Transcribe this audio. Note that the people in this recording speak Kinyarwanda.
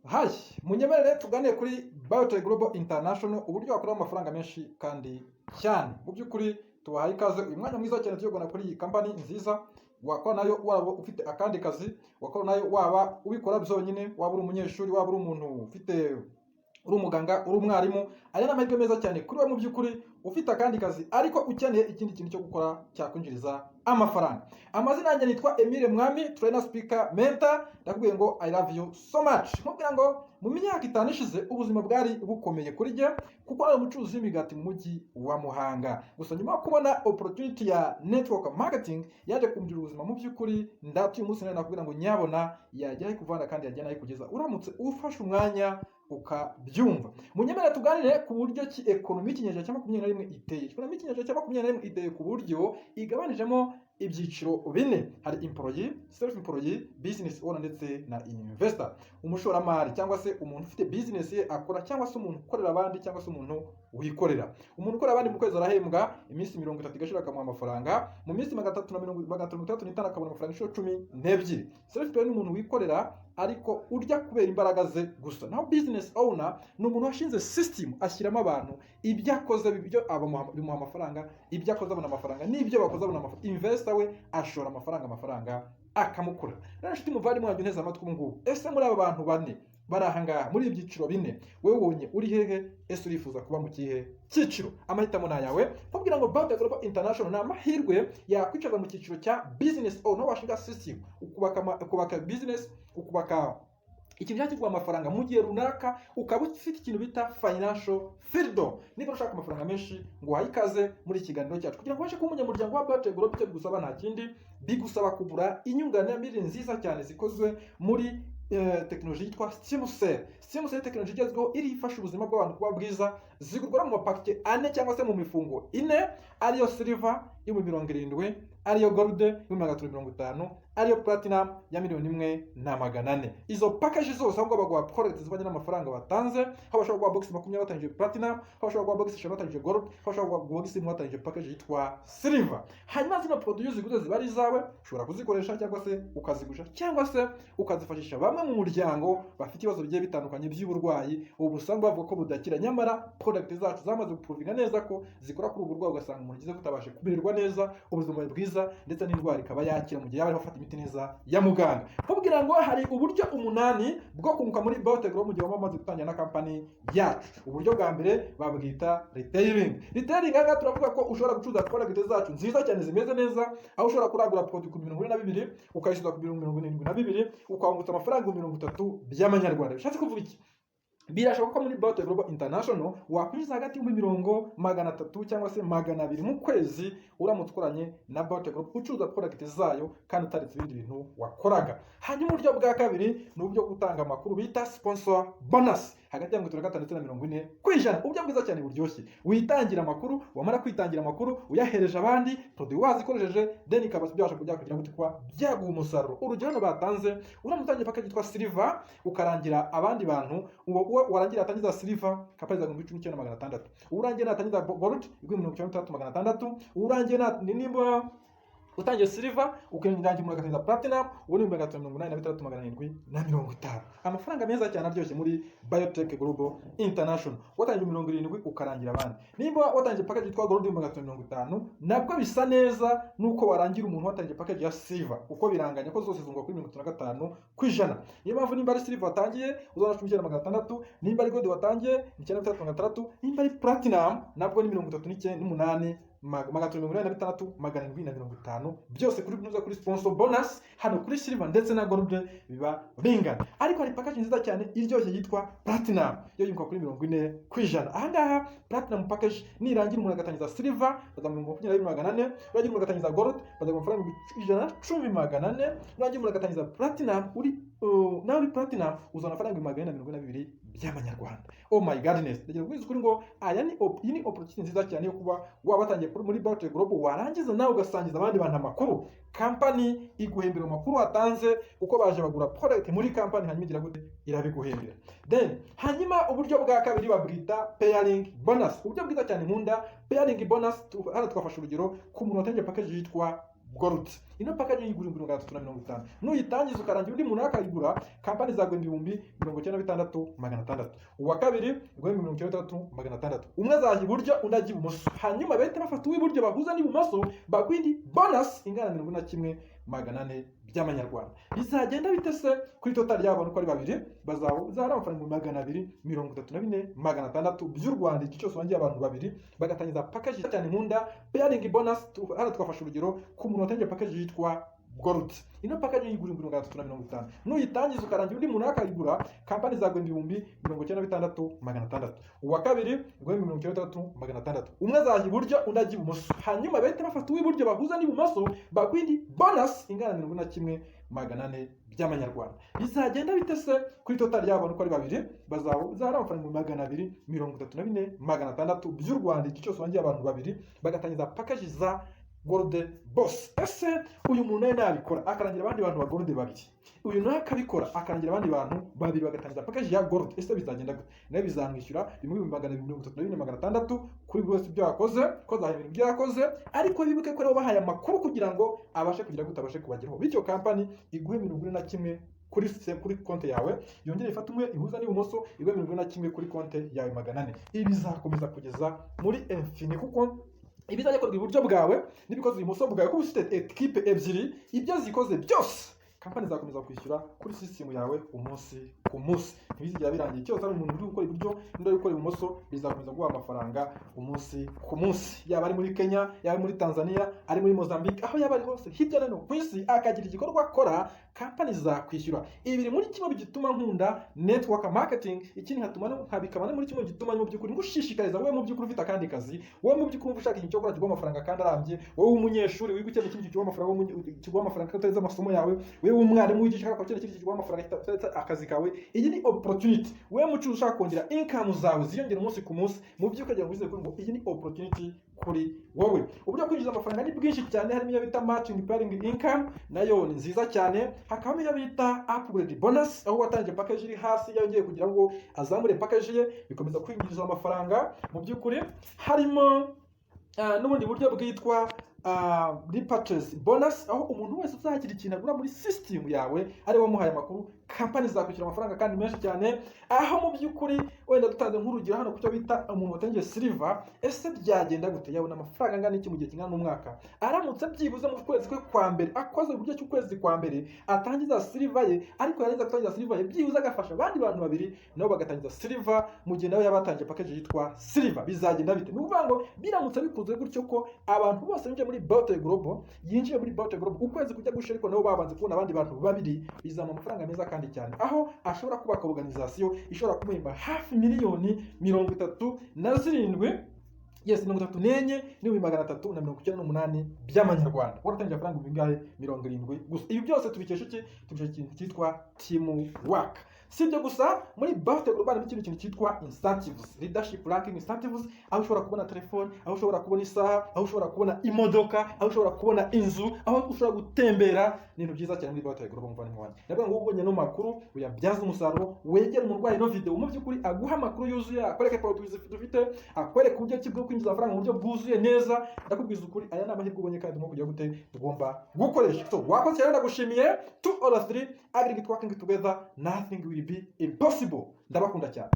Hi, munyemerere tuganire kuri Biotech Global International, uburyo wakoramo amafaranga menshi kandi cyane. Mu by'ukuri tubahaye ikaze uyu mwanya mwiza cyane tuyobona kuri iyi company nziza wakora nayo, waba ufite akandi kazi wakora nayo, waba ubikora byonyine, waba uri umunyeshuri, waba uri umuntu ufite, uri umuganga, uri umwarimu. Aya ni amahirwe meza cyane kuri we. Mu by'ukuri ufite akandi kazi ariko ukeneye ikindi kintu cyo gukora cyakwinjiriza amafaranga. Amazina yanjye nitwa Emile Mwami, trainer, speaker, mentor. Ndakubwiye ngo I love you so much. Nkubwira ngo mu myaka 5 ishize ubuzima bwari bukomeye kuri jye, kuko ari umucuruzi w'imigati mu mujyi wa Muhanga. Gusa nyuma yo kubona opportunity ya network marketing, yaje kumgira ubuzima. Mu by'ukuri ndatuye umunsi nawe nakubwira ngo nyabona yajya kuvana kandi yajya nayo kugeza uramutse ufashe umwanya ukabyumva. Munyemere tuganire ku buryo ki economy y'ikinyejana cya 21 iteye. Economy y'ikinyejana cya 21 iteye ku buryo igabanijemo ibyiciro bine: hari employee, self employee, business owner ndetse na investor. Umushoramari cyangwa se umuntu ufite business ye akora, cyangwa se umuntu ukorera abandi, cyangwa se umuntu wikorera. Umuntu ukorera abandi mu kwezi arahembwa, iminsi 30 igashira akamuha amafaranga, mu minsi 365 akabona amafaranga inshuro 12. Self employee ni umuntu wikorera ariko urya kubera imbaraga ze gusa. Naho business owner ni umuntu washinze system, ashyiramo abantu, ibyo akoze ibyo bimuha amafaranga, ibyo akoze abona amafaranga, n'ibyo bakoze abona amafaranga. Investor we ashora amafaranga, amafaranga akamukura. Rero inshuti muvandimwe wanjye unteze amatwi ubu ngubu, ese muri aba bantu bane bari aha ngaha, muri ibi byiciro bine, wowe wonye uri hehe? Ese urifuza kuba mu kihe cyiciro? Amahitamo ni ayawe. Nkubwira ngo Biotech Global International ni amahirwe yakwicaza mu cyiciro cya business owner, washinga system, ukubaka business, ukubaka ikintu cyakiguha amafaranga mu gihe runaka, ukaba ufite ikintu bita financial freedom. Niba ushaka amafaranga menshi, ngo uhaye ikaze muri iki kiganiro cyacu. Kugira ngo ubashe kuba umunyamuryango wa Biotech Global, icyo bigusaba nta kindi, bigusaba kugura inyunganiramirire nziza cyane zikozwe muri tekinoloji yitwa stem cell. Stem cell, tekinoloji igezweho iri ifasha ubuzima bw'abantu kuba bwiza. Zigurwa mu mapakite ane cyangwa se mu mifungo ine, ariyo silver y'ibihumbi 70, ariyo gold y'ibihumbi 350, ariyo platinum ya miliyoni 1 na 400. Izo package zose ahubwo baguha product zivanye n'amafaranga batanze, aho bashobora guha box 20 batangije platinum, aho bashobora guha box 5 batangije gold, aho bashobora guha box 1 batangije package yitwa silver. Hanyuma zino produit ziguze ziba ari izawe, ushobora kuzikoresha cyangwa se ukazigurisha cyangwa se ukazifashisha bamwe mu muryango bafite ibibazo bigiye bitandukanye by'uburwayi ubu busanzwe bavuga ko budakira, nyamara product zacu zamaze guprovinga neza ko zikora kuri ubu burwayi, ugasanga umuntu ugize kutabasha kumererwa neza, ubuzima bwiza, ndetse n'indwara ikaba yakira mu gihe yaba arimo afata imiti neza ya muganga. Nkubwira ngo hari uburyo umunani bwo kunguka muri Biotech mu gihe waba wamaze gutangira na company yacu. Uburyo bwa mbere babwita retailing. Retailing aha ngaha turavuga ko ushobora gucuruza product zacu nziza cyane zimeze neza, aho ushobora kurangura produit ku 42 ukayishyura ku 72, ukangutsa amafaranga 30 by'amanyarwanda. Bishatse kuvuga iki? Birashoboka ko muri Biotech Global International wakwinjiza hagati y'ibihumbi mirongo 300 cyangwa se 200 mu kwezi, uramutse ukoranye na Biotech Global ucuruza product zayo kandi utaretse ibindi bintu wakoraga. Hanyuma uburyo bwa kabiri ni uburyo bwo gutanga amakuru bita sponsor bonus, hagati ya 35 ndetse na 40%. Uburyo bwiza cyane buryoshye: witangira amakuru, wamara kwitangira amakuru uyahereje abandi, produit wazikoresheje, then ikaba byabasha kujya kugira ngo kuba byaguha umusaruro. Urugero hano batanze, uramutse utangiye package yitwa silver ukarangira abandi bantu, uwo warangira atangiza silver kapari 19,600, urangiye natangiza gold 96,600, urangiye nimba utangiye silver ukarangira umuntu agatangiza platinum, ubu ni 386,750. Amafaranga meza cyane aryoshye muri Biotech Global International. Watangiye 70 ukarangira abandi, nimba watangiye package yitwa gold 350, nabwo bisa neza nuko warangira umuntu watangiye package ya silver, kuko biranganya ko zose zunguka kuri 35%. Niyo mpamvu nimba ari silver watangiye uzabona 19,600, nimba ari gold watangiye ni 96,600, nimba ari platinum nabwo ni mirongo itatu n'icyenda n'umunani 386,750. Byose kuri kunoza kuri sponsor bonus hano kuri silver ndetse na gold biba bingana. Ariko hari package nziza cyane iryoshye yitwa platinum, yo yunguka kuri 40%. Ahangaha platinum package nirangira umuntu agatangiza silver, bazamuha 22,400; nurangira umuntu agatangiza gold, bazamuha amafaranga 110,400; nurangira umuntu agatangiza platinum, uri nawe uri platinum uzana amafaranga 442,000 by'amanyarwanda. Oh my goodness! Ndagira ngo ukuri ngo aya ni iyi ni opportunity nziza cyane yo kuba waba watangiye muri Biotech Global, warangiza nawe ugasangiza abandi bantu amakuru. Company iguhembera amakuru watanze, kuko baje bagura product muri company, hanyuma igira gute? Irabiguhembera. Then hanyuma uburyo bwa kabiri babwita pairing bonus, uburyo bwiza cyane nkunda, pairing bonus. Hano twafashe urugero ku muntu watangiye package yitwa Gold. Ino package yigura 350,000. Nuyitangiza ukarangira undi muntu akayigura, kampani zaguhemba 96,600. Uwa kabiri iguhemba 96,600. Umwe azajya iburyo, undi ajya ibumoso, hanyuma bahita bafata uw'iburyo bahuza n'ibumoso, baguha indi bonus ingana na 41,400 by'amanyarwanda. Bizagenda bite se kuri total y'abantu uko ari babiri? Bazaba ari amafaranga 234,600 by'u Rwanda iki cyose wangiye abantu babiri bagatangiza package cyane nkunda, pairing bonus. Hano twafashe urugero ku muntu watangiye package yitwa Gold. Ino package yigura 350,000. Nuyitangiza ukarangira undi muntu akayigura, kampani zaguhemba 96,600. Uwa kabiri iguhemba 96,600. Umwe azajya iburyo, undi ajya ibumoso, hanyuma bahita bafata uw'iburyo bahuza n'ibumoso, baguha indi bonus ingana na 41,400 by'amanyarwanda. Bizagenda bite se kuri total y'abantu uko ari babiri? Bazaba ari amafaranga 234,600 by'u Rwanda iki cyose wangiye abantu babiri bagatangiza package za Gold Boss. Ese uyu muntu nawe nabikora akarangira abandi bantu ba Gold babiri, uyu nawe akabikora akarangira abandi bantu babiri bagatangiza package ya Gold, ese bizagenda gute? Nawe bizamwishyura bimwe 234,600 kuri buri wese ibyo yakoze, ko azahembwa ibyo yakoze. Ariko bibuke ko aribo bahaye amakuru kugira ngo abashe kugira gute? Abashe kubageraho. Bityo kampani iguhe 41 kuri konti yawe, yongere ifate umwe ihuza n'ibumoso, iguhe 41 kuri konti yawe 400. Ibi bizakomeza kugeza muri infini, kuko ibizajya bikorwa iburyo bwawe n'ibikoze ibumoso bwawe, kuko ufite ekipe ebyiri, ibyo zikoze byose kampani izakomeza kwishyura kuri sisitemu yawe umunsi ku munsi, ntibizigera birangiye. Cyose ari umuntu uri gukora iburyo n'undi uri gukora ibumoso, bizakomeza guha amafaranga umunsi ku munsi, yaba ari muri Kenya, yaba ari muri Tanzania, ari muri Mozambique, aho yaba ari hose hirya no hino ku isi akagira igikorwa akora, kampani zizakwishyura. Ibi biri muri kimwe gituma nkunda network marketing. Ikindi nkatuma nkabikaba no muri kimwe gituma mu by'ukuri ngushishikariza wowe mu by'ukuri ufite akandi kazi, wowe mu by'ukuri ushaka ikintu cyo gukora kiguha amafaranga kandi arambye, wowe w'umunyeshuri wiga ukeneye ikindi kiguha amafaranga, kiguha amafaranga kandi utazi amasomo yawe, wowe w'umwarimu wigisha ushaka ukeneye ikindi kiguha amafaranga kitari akazi kawe, iyi ni opportunity. Wowe mucuruzi ushaka kongera income zawe ziyongera umunsi ku munsi, mu by'ukuri kugira ngo wizere ngo iyi ni opportunity kuri wowe. Uburyo bwo kwinjiza amafaranga ni bwinshi cyane. Harimo iyo bita matching pairing income, nayo ni nziza cyane. Hakabamo iyo bita upgrade bonus, aho watangiye package iri hasi yongeye kugira ngo azamure package ye, bikomeza kwinjiza amafaranga. Mu by'ukuri harimo n'ubundi buryo bwitwa repurchase bonus, aho umuntu wese uzagira ikintu agura muri system yawe ari wamuhaye amakuru, kampani zakwishyura amafaranga kandi menshi cyane. Aho mu by'ukuri wenda dutanze nk'urugero hano ku cyo bita umuntu watangiye silver, ese byagenda gute? Yabona amafaranga angana iki mu gihe kingana n'umwaka, aramutse byibuze mu kwezi kwe kwa mbere akoze uburyo cy'ukwezi kwa mbere atangiza silver ye, ariko yarangiza gutangiza silver ye byibuze agafasha abandi bantu babiri nabo bagatangiza silver, mu gihe nawe yaba yatangiye package yitwa silver, bizagenda bite? Ni ukuvuga ngo biramutse bikozwe gutyo, ko abantu bose binjiye muri Bote Global, yinjiye muri Bote Global ukwezi kujya gushira, ariko nabo babanze kubona abandi bantu babiri, bizamuha amafaranga meza kandi cyane, aho ashobora kubaka organization ishobora kumuhemba hafi miliyoni 37, yes, 34,398 by'amanyarwanda, waratangiye amafaranga bingahe? 70 gusa. Ibi byose tubikesha iki? Tubikesha ikintu cyitwa team work. Si ibyo gusa, muri Bote Global harimo ikindi kintu cyitwa incentives, leadership ranking incentives, aho ushobora kubona telefone, aho ushobora kubona isaha, aho ushobora kubona imodoka, aho ushobora kubona inzu, aho ushobora gutembera. Ni ibintu byiza cyane muri Bote Global. Muvandimwe wanjye, ndavuga ngo ubonye no makuru uyabyaze umusaruro, wegere umurwayi no video, mu by'ukuri aguha amakuru yuzuye, akwereke produits dufite, akwereke uburyo ki bwo kwinjiza amafaranga mu buryo bwuzuye neza. Ndakubwiza ukuri, aya ni amahirwe ubonye kandi tugomba kujya gute? Tugomba gukoresha. So wakoze cyane, ndagushimiye. Two or three agreed working together, nothing will be impossible. Ndabakunda cyane.